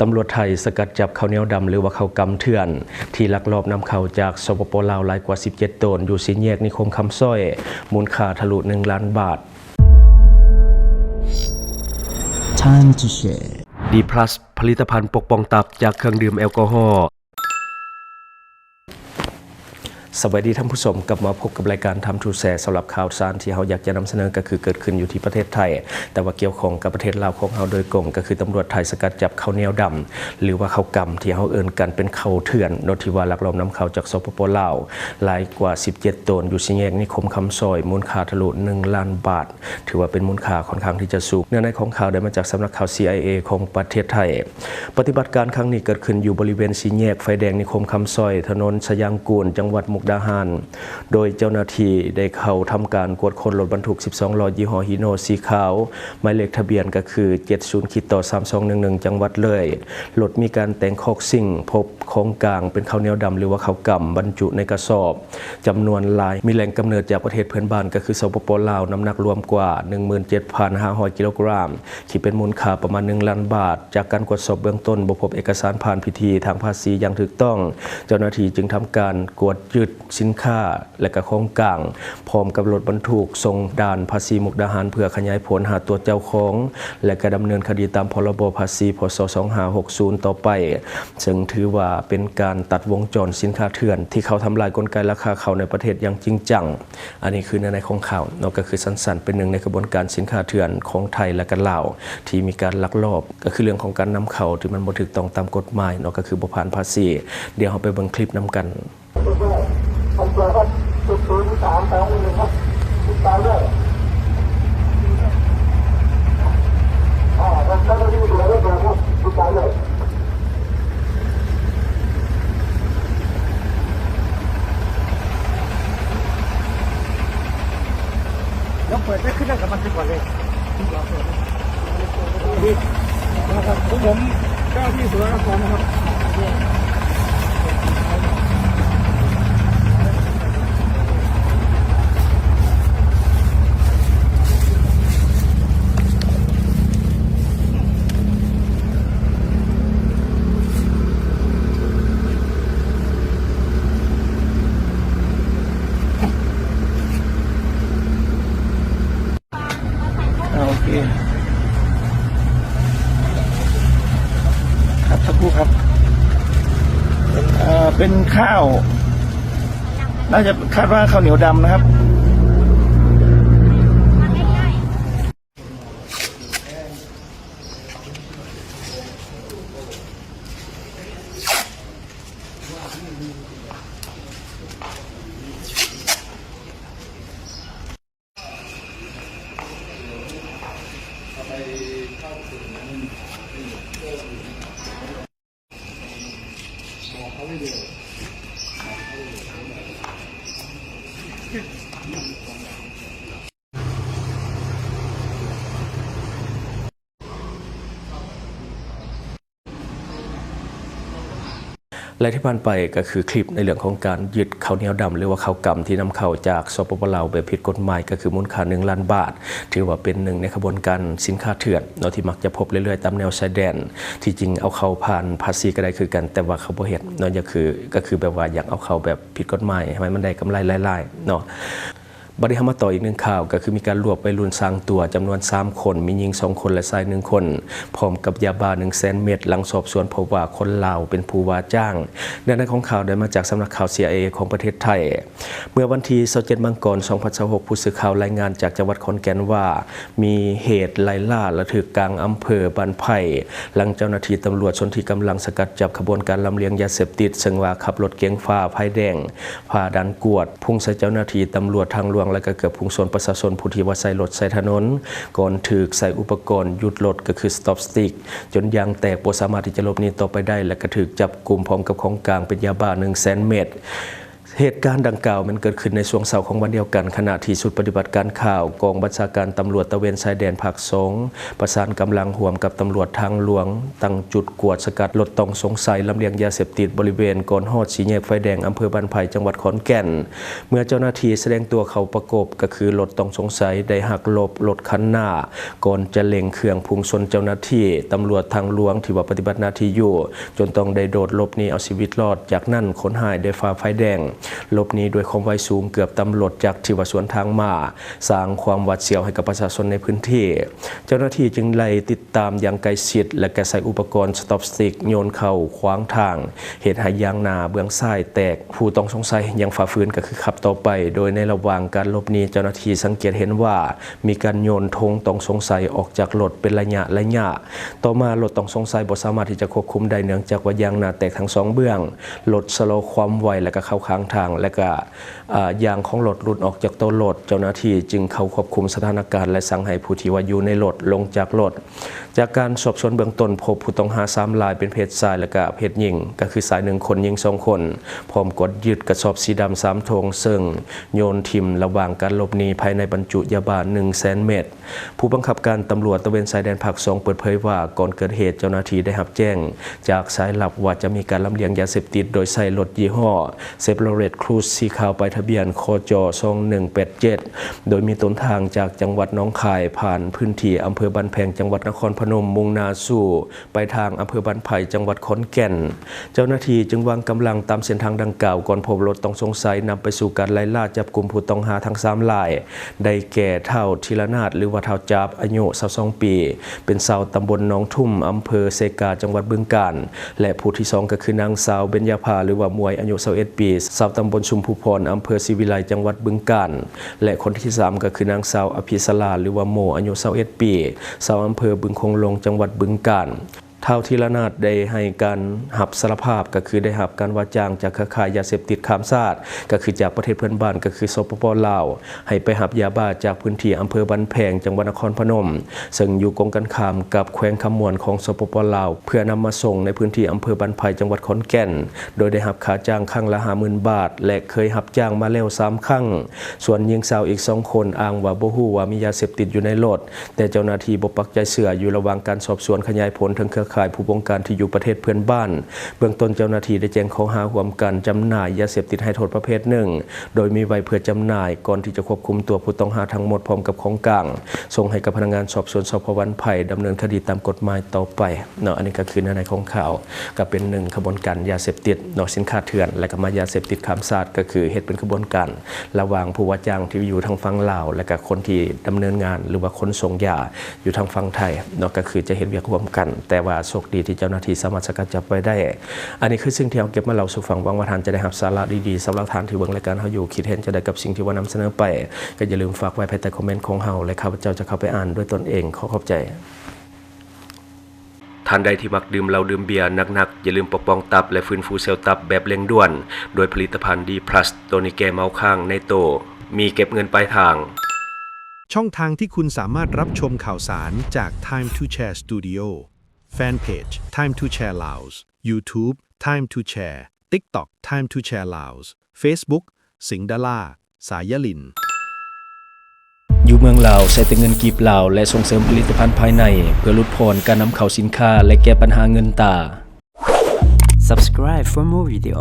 ຕຳຫຼວດໄທສະກັດຈັບເຂົ້າໜຽວດຳ ຫຼືວ່າເຂົ້າກຳເຖື່ອນ ທີ່ລັກລອບນຳເຂົ້າຈາກ ສປປ ລາວ ຫຼາຍກວ່າສິບເຈັດໂຕນ ຢູ່ສີ່ແຍກນິຄົມຄຳຊອຍ ມູນຄ່າທະລຸໜຶ່ງລ້ານບາດ. Time to share. ດີພລັສ ຜະລິດຕະພັນປົກປ້ອງຕັບຈາກເຄື່ອງດື່ມແອລກໍຮໍ. ສະບາຍດີທ່ານຜູ້ຊົມ, ກັບມາພົບກັບລາຍການ Time to Share. ສຳລັບຂ່າວສານທີ່ເຮົາຢາກຈະນຳສະເໜີກໍຄືເກີດຂຶ້ນຢູ່ທີ່ປະເທດໄທ, ແຕ່ວ່າກ່ຽວຂ້ອງກັບປະເທດລາວຂອງເຮົາໂດຍກົງ, ກໍຄືຕຳຫຼວດໄທສະກັດຈັບເຂົ້າໜຽວດຳ ຫຼືວ່າເຂົ້າກຳ ທີ່ເຮົາເອີ້ນກັນເປັນເຂົ້າເຖື່ອນເນາະ, ທີ່ວ່າລັກລອບນຳເຂົ້າຈາກ ສປປ ລາວ ຫຼາຍກວ່າສິບເຈັດໂຕນ ຢູ່ສີ່ແຍກນິຄົມຄຳຊອຍ ມູນຄ່າທະລຸໜຶ່ງລ້ານບາດ. ຖືວ່າເປັນມູນຄ່າຂ້ອນຂ້າງທີ່ຈະສູງ. ເນື້ອໃນຂອງຂ່າວໄດ້ມາຈາກສຳນັກຂ່າວ ຊີໄອເອ ຂອງປະເທດໄທ. ປະຕິບັດການຄັ້ງນີ້ເກີດຂຶ້ນຢູ່ບໍລິເວນສີ່ແຍກໄຟແດງນິຄົມຄຳຊອຍ ຖະໜົນຊະຍາງກູນ ຈັງຫວັດມຸກດາຫານ, ໂດຍເຈົ້າໜ້າທີ່ໄດ້ເຂົ້າທຳການກວດຄົ້ນລົດບັນທຸກສິບສອງລໍ້ ຍີ່ຫໍ້ຮີໂນ ສີຂາວ, ໝາຍເລກທະບຽນກໍຄື ເຈັດສູນ ຂີດຕໍ່ສາມສອງໜຶ່ງໜຶ່ງ ຈັງຫວັດເລີຍ. ລົດມີການແຕ່ງຄອກຊິງ, ພົບຂອງກາງເປັນເຂົ້າໜຽວດຳ ຫຼືວ່າເຂົ້າກຳ ບັນຈຸໃນກະສອບ ຈຳນວນຫຼາຍ, ມີແຫຼ່ງກຳເນີດຈາກປະເທດເພື່ອນບ້ານ ກໍຄື ສປປ ລາວ, ນ້ຳໜັກລວມກວ່າໜຶ່ງໝື່ນເຈັດພັນຫ້າຮ້ອຍກິໂລກຣາມ, ຄິດເປັນມູນຄ່າປະມານໜຶ່ງລ້ານບາດ. ຈາກການກວດສອບເບື້ອງຕົ້ນ ບໍ່ພົບເອກະສານຜ່ານພິທີທາງພາສີຢ່າງຖືກຕ້ອງ, ເຈົ້າໜ້າທີ່ຈຶ່ງທຳການກວດຍຶດສິນຄ້າ ແລະ ກະຂອງກາງ ພ້ອມກັບລົດບັນທຸກສົ່ງດ່ານພາສີມຸກດາຫານ ເພື່ອຂະຫຍາຍຜົນຫາຕົວເຈົ້າຂອງ ແລະ ກະດຳເນີນຄະດີຕາມ ພລບ ພາສີ ພ.ສ. ສອງຫ້າຫົກສູນ ຕໍ່ໄປ. ເຊິ່ງຖືວ່າເປັນການຕັດວົງຈອນສິນຄ້າເຖື່ອນ ທີ່ເຂົ້າທຳລາຍກົນໄກລາຄາເຂົ້າໃນປະເທດຢ່າງຈິງຈັງ. ອັນນີ້ຄືເນື້ອໃນຂອງຂ່າວເນາະ, ກໍຄືສັ້ນໆ ເປັນໜຶ່ງໃນຂະບວນການສິນຄ້າເຖື່ອນຂອງໄທ ແລະ ກະລາວ ທີ່ມີການລັກລອບ, ກໍຄືເລື່ອງຂອງການນຳເຂົ້າທີ່ມັນບໍ່ຖືກຕ້ອງຕາມກົດໝາຍເນາະ, ກໍຄືບໍ່ຜ່ານພາສີ. ດຽວເຮົາໄປເບິ່ງຄລິບນຳກັນ. ລອງເປີດໄດ້ຂຶ້ນໄດ້ກັບມັນຄືກ່ອນເລີຍ. ครับ ผม เจ้าหน้าที่ศุลกากรนะครับ อ่า โอเค ครับ สักครู่ครับ เอ่อ เป็นข้าว น่าจะคาดว่าข้าวเหนียวดำนะครับ. ແລະ ທີ່ຜ່ານໄປກໍຄືຄລິບໃນເລື່ອງຂອງການຍຶດເຂົ້າໜຽວດຳ ຫຼືວ່າເຂົ້າກຳທີ່ນຳເຂົ້າຈາກ ສປປ ລາວ ແບບຜິດກົດໝາຍ ກໍຄືມູນຄ່າໜຶ່ງລ້ານບາດ, ຖືວ່າເປັນໜຶ່ງໃນຂະບວນການສິນຄ້າເຖື່ອນເນາະ ທີ່ມັກຈະພົບເລື້ອຍໆຕາມແນວຊາຍແດນ. ທີ່ຈິງເອົາເຂົ້າຜ່ານພາສີກໍໄດ້ຄືກັນ, ແຕ່ວ່າເຂົາບໍ່ເຮັດເນາະ, ກໍຄື ກໍຄືແບບວ່າຢາກເອົາເຂົ້າແບບຜິດກົດໝາຍ ໃຫ້ມັນໄດ້ກຳໄລຫຼາຍໆເນາະ. ບັດນີ້ເຮົາມາຕໍ່ອີກໜຶ່ງຂ່າວ, ກໍຄືມີການລວບໄວລຸ້ນສ້າງຕົວຈຳນວນສາມຄົນ, ມີຍິງສອງຄົນ ແລະ ຊາຍໜຶ່ງຄົນ, ພ້ອມກັບຢາບ້າໜຶ່ງແສນເມັດ, ຫຼັງສອບສວນພົບວ່າຄົນລາວເປັນຜູ້ວ່າຈ້າງ. ເນື້ອໃນຂອງຂ່າວໄດ້ມາຈາກສຳນັກຂ່າວ ຊີໄອເອ ຂອງປະເທດໄທ. ເມື່ອວັນທີຊາວເຈັດ ມັງກອນ ສອງພັນຊາວຫົກ ຜູ້ສື່ຂ່າວລາຍງານຈາກຈັງຫວັດຂອນແກ່ນວ່າ ມີເຫດໄລ່ລ່າລະທຶກກາງອຳເພີບ້ານໄຜ່ ຫຼັງເຈົ້າໜ້າທີ່ຕຳຫຼວດສົນທິກຳລັງສະກັດຈັບຂະບວນການລຳລຽງຢາເສບຕິດ, ເຊິ່ງວ່າຂັບລົດເກັງຝ່າໄຟແດງ, ຝ່າດ່ານກວດ, ພຸ່ງໃສ່ເຈົ້າໜ້າທີ່ຕຳຫຼວດທາງຫຼວງ ແລະ ກໍເກືອບພຸ່ງຊົນປະຊາຊົນຜູ້ທີ່ວ່າໃຊ້ລົດໃຊ້ຖະໜົນ, ກ່ອນຖືກໃຊ້ອຸປະກອນຢຸດລົດ ກໍຄື Stop Stick ຈົນຢາງແຕກ, ບໍ່ສາມາດທີ່ຈະຫຼົບໜີຕໍ່ໄປໄດ້ ແລະ ກໍຖືກຈັບກຸມພ້ອມກັບຂອງກາງເປັນຢາບ້າໜຶ່ງແສນເມັດ. ເຫດການດັ່ງກ່າວແມ່ນເກີດຂຶ້ນໃນຊ່ວງເຊົ້າຂອງວັນດຽວກັນ ຂະນະທີ່ຊຸດປະຕິບັດການຂ່າວ ກອງບັນຊາການຕຳຫຼວດຕະເວນຊາຍແດນພາກສອງ ປະສານກຳລັງຮ່ວມກັບຕຳຫຼວດທາງຫຼວງ ຕັ້ງຈຸດກວດສະກັດລົດຕ້ອງສົງໄສລຳລຽງຢາເສບຕິດ ບໍລິເວນກ່ອນຮອດສີ່ແຍກໄຟແດງ ອຳເພີບ້ານໄຜ່ ຈັງຫວັດຂອນແກ່ນ. ເມື່ອເຈົ້າໜ້າທີ່ສະແດງຕົວເຂົ້າປະກົບ ກໍຄືລົດຕ້ອງສົງໄສໄດ້ຫັກຫຼົບລົດຄັນໜ້າ ກ່ອນຈະເລັ່ງເຄື່ອງພຸ່ງຊົນເຈົ້າໜ້າທີ່ຕຳຫຼວດທາງຫຼວງທີ່ວ່າປະຕິບັດໜ້າທີ່ຢູ່ ຈົນຕ້ອງໄດ້ໂດດຫຼົບໜີເອົາຊີວິດລອດ. ຈາກນັ້ນຄົນຮ້າຍໄດ້ຝ່າໄຟແດງຫຼົບໜີດ້ວຍຄວາມໄວສູງເກືອບຕຳລົດຈັກທີ່ວ່າສວນທາງມາ, ສ້າງຄວາມຫວາດສຽວໃຫ້ກັບປະຊາຊົນໃນພື້ນທີ່. ເຈົ້າໜ້າທີ່ຈຶ່ງໄລ່ຕິດຕາມຢ່າງໃກ້ຊິດ ແລະ ກະໃຊ້ອຸປະກອນສະຕັອບສະຕິກໂຍນເຂົ້າຂວາງທາງ, ເຮັດໃຫ້ຢາງໜ້າເບື້ອງຊ້າຍແຕກ. ຜູ້ຕ້ອງສົງໄສຍັງຝ່າຝືນກໍຄືຂັບຕໍ່ໄປ, ໂດຍໃນລະຫວ່າງການຫຼົບໜີ ເຈົ້າໜ້າທີ່ສັງເກດເຫັນວ່າມີການໂຍນຖົງຕ້ອງສົງໄສອອກຈາກລົດເປັນໄລຍະໆ. ຕໍ່ມາລົດຕ້ອງສົງໄສບໍ່ສາມາດທີ່ຈະຄວບຄຸມໄດ້ ເນື່ອງຈາກວ່າຢາງໜ້າແຕກທັງສອງເບື້ອງ, ລົດຊະລໍຄວາມໄວ ແລະ ກໍເຂົ້າຂ້າງທາງ ແລະ ກໍ ອາ ຢາງຂອງລົດຫຼຸດອອກຈາກໂຕລົດ. ເຈົ້າໜ້າທີ່ຈຶ່ງເຂົ້າຄວບຄຸມສະຖານະການ ແລະ ສັ່ງໃຫ້ຜູ້ທີ່ວ່າຢູ່ໃນລົດລົງຈາກລົດ. ຈາກການສອບສວນເບື້ອງຕົ້ນ ພົບຜູ້ຕ້ອງຫາສາມລາຍເປັນເພດຊາຍ ແລະ ກະເພດຍິງ, ກໍຄືຊາຍໜຶ່ງຄົນ, ຍິງສອງຄົນ, ພ້ອມກວດຍຶດກະສອບສີດຳສາມຖົງ ເຊິ່ງໂຍນຖິ້ມລະຫວ່າງການຫຼົບໜີ ພາຍໃນບັນຈຸຢາບ້າໜຶ່ງແສນເມັດ. ຜູ້ບັງຄັບການຕຳຫຼວດຕະເວນຊາຍແດນພາກສອງເປີດເຜີຍວ່າ ກ່ອນເກີດເຫດເຈົ້າໜ້າທີ່ໄດ້ຮັບແຈ້ງຈາກສາຍລັບວ່າຈະມີການລຳລຽງຢາເສບຕິດ ໂດຍໃຊ້ລົດຍີ່ຫໍ້ Chevrolet Cruze ສີຂາວ ປ້າຍທະບຽນ ຄຈ ສອງໜຶ່ງແປດເຈັດ ໂດຍມີຕົ້ນທາງຈາກຈັງຫວັດໜອງຄາຍ ຜ່ານພື້ນທີ່ອຳເພີບ້ານແພງ ຈັງຫວັດນະຄອນພະນົມ ມຸ່ງໜ້າສູ່ ໄປທາງອຳເພີບ້ານໄຜ່ ຈັງຫວັດຂອນແກ່ນ. ເຈົ້າໜ້າທີ່ຈຶ່ງວາງກຳລັງຕາມເສັ້ນທາງດັ່ງກ່າວ ກ່ອນພົບລົດຕ້ອງສົງໄສ. ນຳໄປສູ່ການໄລ່ລ່າຈັບກຸມຜູ້ຕ້ອງຫາທັງສາມລາຍ ໄດ້ແກ່ ທ້າວ ທີລະນາດ ຫຼືວ່າ ທ້າວຈາບ ອາຍຸຊາວສອງປີ ເປັນຊາວຕຳບົນໜອງທຸ່ມ ອຳເພີເຊກາ ຈັງຫວັດບຶງການ ແລະ ຜູ້ທີສອງກໍຄືນາງສາວ ເບັນຍາພາ ຫຼືວ່າ ໝວຍ ອາຍຸຊາວເອັດປີ ຊາວຕຳບົນຊຸມພູພອນ ອຳເພີສີວິໄລ ຈັງຫວັດບຶງການ ແລະ ຄົນທີສາມກໍຄືນາງສາວ ອະພິສະລາ ຫຼືວ່າ ໂມ ອາຍຸຊາວເອັດປີ ຊາວອຳເພີບຶງໂຂງຫຼວງ ຈັງຫວັດບຶງການ. ທ້າວທີລະນາດໄດ້ໃຫ້ການຮັບສາລະພາບ ກໍຄືໄດ້ຮັບການວ່າຈ້າງຈາກເຄືອຂ່າຍຢາເສບຕິດຂ້າມຊາດ ກໍຄືຈາກປະເທດເພື່ອນບ້ານ ກໍຄື ສປປ ລາວ ໃຫ້ໄປຮັບຢາບ້າຈາກພື້ນທີ່ອຳເພີບ້ານແພງ ຈັງຫວັດນະຄອນພະນົມ ເຊິ່ງຢູ່ກົງກັນຂ້າມກັບແຂວງຄຳມ່ວນຂອງ ສປປ ລາວ ເພື່ອນຳມາສົ່ງໃນພື້ນທີ່ອຳເພີບ້ານໄຜ່ ຈັງຫວັດຂອນແກ່ນ ໂດຍໄດ້ຮັບຄ່າຈ້າງຄັ້ງລະຫ້າໝື່ນບາດ ແລະ ເຄີຍຮັບຈ້າງມາແລ້ວສາມຄັ້ງ. ສ່ວນຍິງສາວອີກສອງຄົນອ້າງວ່າບໍ່ຮູ້ວ່າມີຢາເສບຕິດຢູ່ໃນລົດ, ແຕ່ເຈົ້າໜ້າທີ່ບໍ່ປັກໃຈເຊື່ອ. ຢູ່ລະຫວ່າງການສອບສວນຂະຫຍາຍຜົນເຖິງເຄືອຂ່າຍຜູ້ບົງການທີ່ຢູ່ປະເທດເພື່ອນບ້ານ, ເບື້ອງຕົ້ນເຈົ້າໜ້າທີ່ໄດ້ແຈ້ງຂໍ້ຫາຮ່ວມກັນຈຳໜ່າຍຢາເສບຕິດໃຫ້ໂທດປະເພດໜຶ່ງ ໂດຍມີໄວ້ເພື່ອຈຳໜ່າຍ, ກ່ອນທີ່ຈະຄວບຄຸມຕົວຜູ້ຕ້ອງຫາທັງໝົດພ້ອມກັບຂອງກາງ ສົ່ງໃຫ້ກັບພະນັກງານສອບສວນ ສພ ບ້ານໄຜ່ ດຳເນີນຄະດີຕາມກົດໝາຍຕໍ່ໄປເນາະ. ອັນນີ້ກໍຄືເນື້ອໃນຂອງຂ່າວ, ກໍເປັນໜຶ່ງຂະບວນການຢາເສບຕິດເນາະ, ສິນຄ້າເຖື່ອນ ແລະ ກໍມາຢາເສບຕິດຂ້າມຊາດ, ກໍຄືເຮັດເປັນຂະບວນການ ລະຫວ່າງຜູ້ວ່າຈ້າງທີ່ຢູ່ທາງຝັ່ງລາວ ແລະກະຄົນທີ່ດຳເນີນງານ ຫຼືວ່າຂົນສົ່ງຢາຢູ່ທາງຝັ່ງໄທເນາະ, ກໍຄືຈະເຮັດວຽກຮ່ວມກັນ, ແຕ່ວ່າໂຊກດີທີ່ເຈົ້າໜ້າທີ່ສາມາດສະກັດຈັບໄວ້ໄດ້. ອັນນີ້ຄືສິ່ງທີ່ເຮົາເກັບມາເລົ່າສູ່ຟັງ, ຫວັງວ່າທ່ານຈະໄດ້ຮັບສາລະດີໆ. ສຳລັບທ່ານທີ່ເບິ່ງລາຍການເຮົາຢູ່, ຄິດເຫັນຈັ່ງໃດກັບສິ່ງທີ່ວ່ານຳສະເໜີໄປ, ກໍຢ່າລືມຝາກໄວ້ພາຍໃຕ້ຄອມເມັນຂອງເຮົາ ແລະ ຂ້າພະເຈົ້າຈະເຂົ້າໄປອ່ານດ້ວຍຕົນເອງ. ຂໍຂອບໃຈ. ທ່ານໃດທີ່ມັກດື່ມເຫຼົ້າດື່ມເບຍໜັກໆ, ຢ່າລືມປົກປ້ອງຕັບ ແລະ ຟື້ນຟູເຊວຕັບແບບເລັ່ງດ່ວນ ດ້ວຍຜະລິດຕະພັນ D plus ໂຕນີ້ແກ້ເມົາຄ້າງໃນໂຕ, ມີເກັບເງິນປາຍທາງ. ช่องทางที่คุณสามารถรับชมข่าวสารจาก Time to Share Studio Fanpage Time to Share Laos YouTube Time to Share TikTok Time to Share Laos Facebook สิงห์ดารา สายยลิน ຢູ່ເມືອງລາວ ໃຊ້ແຕ່ເງິນກີບລາວ ແລະ ສົ່ງເສີມຜະລິດຕະພັນພາຍໃນ ເພື່ອຫຼຸດຜ່ອນການນຳເຂົ້າສິນຄ້າ ແລະ ແກ້ບັນຫາເງິນຕາ. Subscribe for more video.